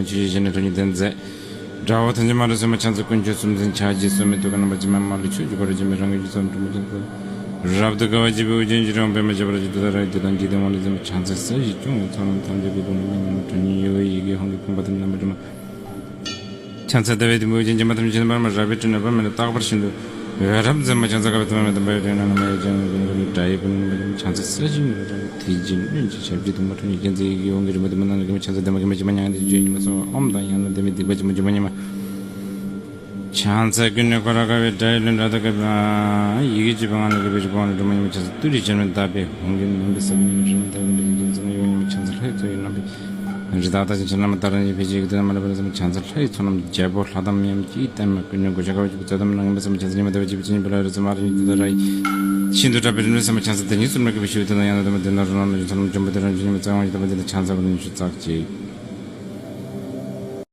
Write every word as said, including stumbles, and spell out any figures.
མ་ཆོས་ཀྱི་ཞལ་ནས་ཐུགས་ཉིད་ལྡན་མཛད། དགྲ་བོ་ཐམས་ཅད་མ་རིག་སོལ་མ་ཕྱག་འཚལ། དཀོན་མཆོག་གསུམ་མཚོན་ཕྱག་རྒྱའི་སྲོལ་མའི་ཐུགས་ཀར་རྣམ་པར་སྦྱིན་པ། མ་ལུས་ཕྱོགས་ཀྱི་འཁོར་ལོས་སྒྱུར་བའི་རང་གི་རྒྱུ་ཚོགས་དྲུག་མ་ཆེན་པོ། རབ་ཏུ་དགའ་བ་བརྗིད་པའི་དབུ་རྒྱན་གྱི་རི་བོ་པདྨ་ཞབས་པད་ཀྱི་ཏུ་ཏ་ར་ཡི་དུ་དང་འཇིག་རྟེན་དབང་ལུང་ཟིན་པ། ཕྱག་འཚལ་ས་གཞི་སྐྱོང་བའི་ཚོགས་རྣམས་ཐམས་ཅད་ཀྱི་སྒོ་ནས་མི་མཉམ་པ་དོན་གཉིས་ཡོད་པའི་ཡི་གེ་ཧཱུྃ་གི་ཕུང་པོ་ཐམས་ཅད་རྣམ་པར་སྒྲོལ་མ། ཕྱག་འཚལ་ཟླ་བའི་དུམ་བུས་སྦྱིན་པ་ཐམས་ཅད་ནི་པདྨ་རབ་རིབ་བསིལ་ནས་པདྨ་ལ་རྟག་པར་ཤིན་ཏུ་འོད་རབ་མཛད་མ། ཕྱག་འཚལ་དཀའ་བའི་ཐུབ་པ་མེ་ལྟར་འབར་བའི་རི་རབ་རྣམ་པར་རྒྱལ་བའི་དགྲ་ཡི་དཔུང་རྣམ་པར། ཕྱག་འཚལ་ས་གཞིའི་ངོས་རང་དེ་བཞིན་སྣོད་ཀྱི་ཞབས་ཀྱུ་དུམ་བུ་ཁྲོ་གཉེར་རྒྱལ་མཚན་ཡི་གེ་ཧཱུྃ་གི་རི་མོ་དུ་མ་ནང་ལ་གི་མ། ཕྱག་འཚལ་ཏདྱ་ཐཱ་གི་མ་ཕྱི་མ་མྱང་འདས་ཀྱི་ཆོས་ཉི་མ་སོགས་ཨོཾ་དང་ཡང་ན་ལྡན་མིན་སྡིག་པ་ཆེན་པོ་འཇིགས་པ་ཉི་མ། ཕྱག་འཚལ་ཀུན་ནས་བསྐོར་རབ་དཀའ་བའི་དགྲ་ཡི་བློན་དགྲ་ལྟ་བཀོད་པ། ཡི་གེ་བཅུ་པའི་ངང་ལས་སྐྱེས་པའི་རིག་པ་དབང་ལས་སྒྲོལ་མ་ཉི་མ། ཕྱག་འཚལ་ཏུ་རེའི་ཞལ་མར་བཏབ་པའི་ཧཱུྃ་གི་ནང་པའི་ས་བོན་ཉི་མ་རིམ་ལྟར་གྱི་ལས་ཀྱི་རྒྱལ་མཚན་ཡོད་ཉི་མ། ཕྱག་འཚལ་ལྷ་ཡི་མཚོ་ཡི་རྣམ་པའི་རི་དྭགས་རྟགས་ཅན་ཕྱི་ནང་མ་ཏཱ་ར་ཉི་ཕྱི་ཕྱི་ཡི་གི་དུས་ནམ་མ་ལ་བར་ན་ཟེར་མ། ཕྱག་འཚལ་ལྷ་ཡི་ཚོགས་རྣམས་རྒྱལ་པོ་ལྷ་དང་མི་འམ་ཅི་ཡི་བསྟན་མ་ཀུན་ནས་གོ་ཆ་དཀའ་བ་བརྒྱུད་པའི་རྩོད་ཟླ་མི་ནང་ངན་པ་སེལ་མ། ཕྱག་འཚལ་ཉི་མ་ཟླ་བ་བརྗིད་པའི་ཆོས་ཉིད་པ་ལ་རེ་ཚེ་མ་རེ་ཉིད་དུ་ད་ར་ཡི་ཤིན་ཏུ་དྲག་པའི་རིམ་གྲོ་ཟེར་མ། ཕྱག་འཚལ་དེ་ཉིད་གསུམ་ལ་སྐྱེས་པའི་ཞི་བའི་དོན་དང་ཡང་ན་དམ་པ་བདེན་དང་རོ་ལངས་རྣམས་ཀྱི་ཚོགས་རྣམས་འཇོམས་པ་སྟེ་རང་བཞིན་ཉིད་མ་ཚེ་དབང་ཡི་དམ་པ་བདེན་དང་ཕྱག་འཚལ་བ་ནི་ཉི་ཤུ་རྩ་གཅིག